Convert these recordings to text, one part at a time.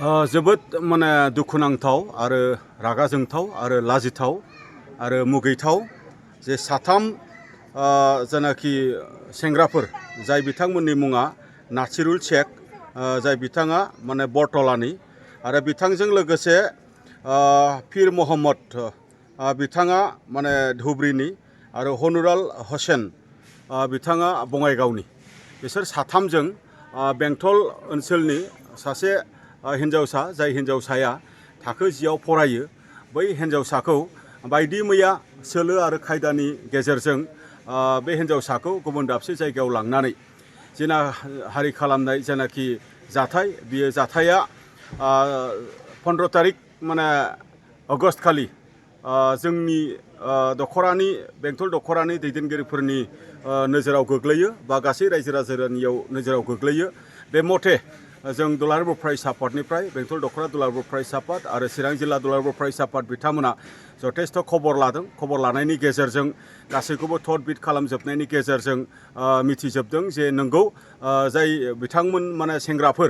जोबोद माने दुखुनांथाव आरो रागा जोंथाव आरो लाजिथाव आरो मुगैथाव जे साथाम जेनाखि सेंग्राफोर जाय बिथांमोननि मुङा नासिरुल शेख जाय बिथाङा माने बरतलानि आरो बिथांजों लोगोसे पीर मोहम्मद बिथाङा माने धुबरीनि आरो हनुराल हुसैन बिथाङा बङाइगावनि बिसोर साथामजों बेंटल ओनसोलनि सासे हिन्जावसा जाय हिन्जावसाया थाखो 10आव फरायो बै हिन्जावसाखौ बायदि मैया सोलो आरो खायदानि गेजेरजों बे हिन्जावसाखौ गुबुन दाबसे जायगायाव लांनानै जिनाहारि खालामनाय जेनाखि जाथाय बियो जाथाया 15 तारिख माने आगस्ट खालि जोंनि दखरानि बेंटल दखरानि दैदेनगिरिफोरनि नोजोराव गोग्लैयो बा गासै रायजो राजानियाव नोजोराव गोग्लैयो बे मथे जों दुलाराय बर' फरायसा आफादनिफ्राय बेंटल दखरा दुलाराय बर' फरायसा आफाद आरो चिरां जिल्ला दुलाराय बर' फरायसा आफाद बिथांमोना जथेस्थ' खबर लादों खबर लानायनि गेजेरजों गासैखौबो थद बिद खालामजोबनायनि गेजेरजों मिथिजोबदों जे नंगौ जाय बिथांमोन माने सेंग्राफोर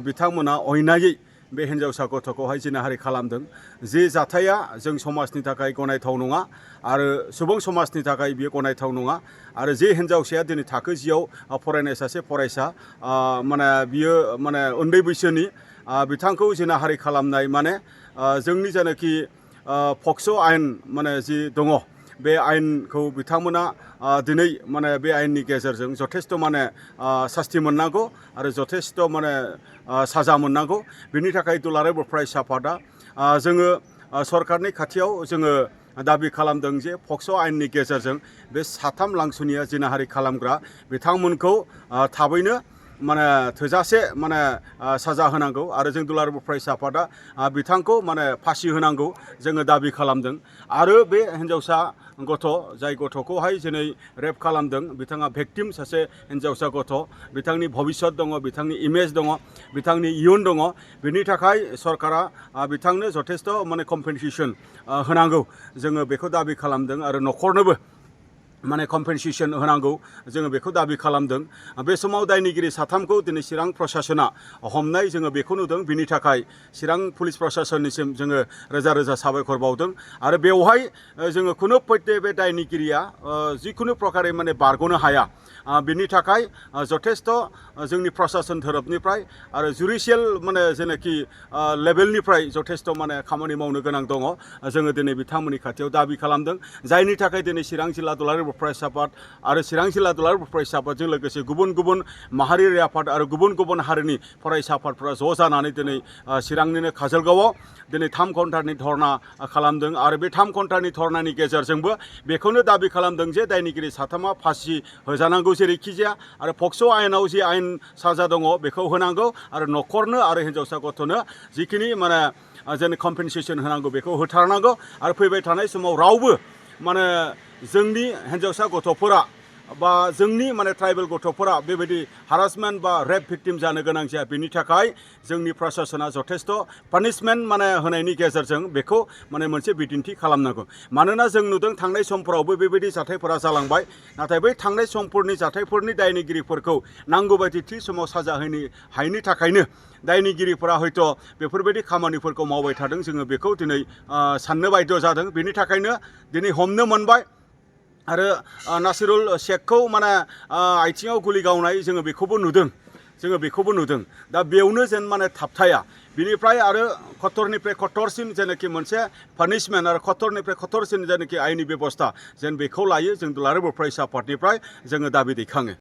बिथांमोना अयनायै बे हिन्जावसा गथ'खौहाय जिनाहारि खालामदों जे जाथाया जों समाजनि थाखाय गनायथाव नङा आरो सुबुं समाजनि थाखाय बियो गनायथाव नङा आरो जे हिन्जावसाया दिनै थाखो 10आव फरायनाय सासे फरायसा माने बियो माने उन्दै बैसोनि बिथांखौ जिनाहारि खालामनाय माने जोंनि जेनाखि पक्स' आयेन माने जि दङ बे आयेनखौ बिथांमोना दिनै माने बे आयेननि गेजेरजों जथेस्थ' माने सास्ति मोननांगौ आरो जथेस्थ' माने साजा मोननांगौ बिनि थाखाय दुलाराय बर' फरायसा आफादा जोङो सरकारनि खाथियाव जोङो दाबि खालामदों जे पक्स' आयेननि गेजेरजों बे साथाम लांसुनिया जिनाहारि खालामग्रा बिथांमोनखौ थाबैनो माने थोजासे माने साजा होनांगौ आरो जों दुलाराय बर' फरायसा आफादा बिथांखौ माने फासि होनांगौ जोङो दाबि खालामदों आरो बे हिन्जावसा गथ' जाय गथ'खौहाय दिनै रेप खालामदों बिथाङा भिक्टिम सासे हिन्जावसा गथ' बिथांनि भबिष्यत दङ बिथांनि इमेज दङ बिथांनि इयुन दङ बिनि थाखाय सरकारा बिथांनो जथेस्थ' माने कम्पेनसेसन होनांगौ जोङो बेखौ दाबि खालामदों आरो न'खरनोबो माने कम्पेनसेसन होनांगौ जोङो बेखौ दाबि खालामदों बे समाव दायनिगिरि साथामखौ दिनै चिरां प्रसासना हमनाय जोङो बेखौ नुदों बिनि थाखाय चिरां पुलिस प्रसासननिसिम जोङो रोजा रोजा साबायखर बावदों आरो बेवहाय जोङो खुनु पयटे बे दायनिगिरिया जिखुनु प्रकारै माने बारग'नो हाया बिनि थाखाय जथेस्थ' जोंनि प्रसासन थोरोबनिफ्राय आरो जुडिशियेल माने जेनाखि लेभेलनिफ्राय जथेस्थ' माने खामानि मावनो गोनां दङ जोङो दिनै बिथांमोननि खाथियाव दाबि खालामदों जायनि थाखाय दिनै चिरां जिल्ला दुलाराय बर' फरायसा आफाद आरो चिरां जिल्ला दुलाराय बर' फरायसा आफादजों लोगोसे गुबुन गुबुन माहारियारि आफाद आरो गुबुन गुबुन हारिनि फरायसा आफादफोरा ज' जानानै दिनै चिरांनिनो काजलगावआव दिनै 3 घन्टानि धरना खालामदों आरो बे 3 घन्टानि धरनानि गेजेरजोंबो बेखौनो दाबि खालामदों जे दायनिगिरि साथामा फासि होजानांगौ जेरैखि जाया आरो पक्स' आयेनाव जि आयेन साजा दङ बेखौ होनांगौ आरो न'खरनो आरो हिन्जावसा गथ'नो जिखिनि माने जेन कम्पेनसेसन होनांगौ बेखौ होथारनांगौ आरो फैबाय थानाय समाव रावबो माने जोंनि हिन्जावसा गथ'फोरा बा जोंनि माने ट्राइबेल गथ'फोरा बेबायदि हारासमेन्ट बा रेप भिक्टिम जानो गोनां जाया बेनि थाखाय जोंनि प्रसासना जथेस्थ' पानिशमेन्ट माने होनायनि गेजेरजों बेखौ माने मोनसे बिदिन्थि खालामनांगौ मानोना जों नुदों थांनाय समफोरावबो बेबायदि जाथायफोरा जालांबाय नाथाय बै थांनाय समफोरनि जाथायफोरनि दायनिगिरिफोरखौ नांगौ बायदि थि समाव साजा होनो हायैनि थाखायनो दायनिगिरिफोरा हयथ' बेफोरबायदि खामानिफोरखौ मावबाय थादों जोङो बेखौ दिनै साननो बायद' जादों बेनि थाखायनो दिनै हमनो मोनबाय आरो नासिरुल शेखखौ माने आथिङाव गुलि गावनाय जोङो बेखौबो नुदों दा बेयावनो जेन माने थाबथाया बिनिफ्राय आरो खतरनिफ्राय खतरसिन जेनाखि मोनसे पानिशमेन्ट आरो खतरनिफ्राय खतरसिन जेनाखि आयेननि बेबस्था जेन बेखौ लायो जों दुलाराय बर' फरायसा आफादनिफ्राय जोङो दाबि दैखाङो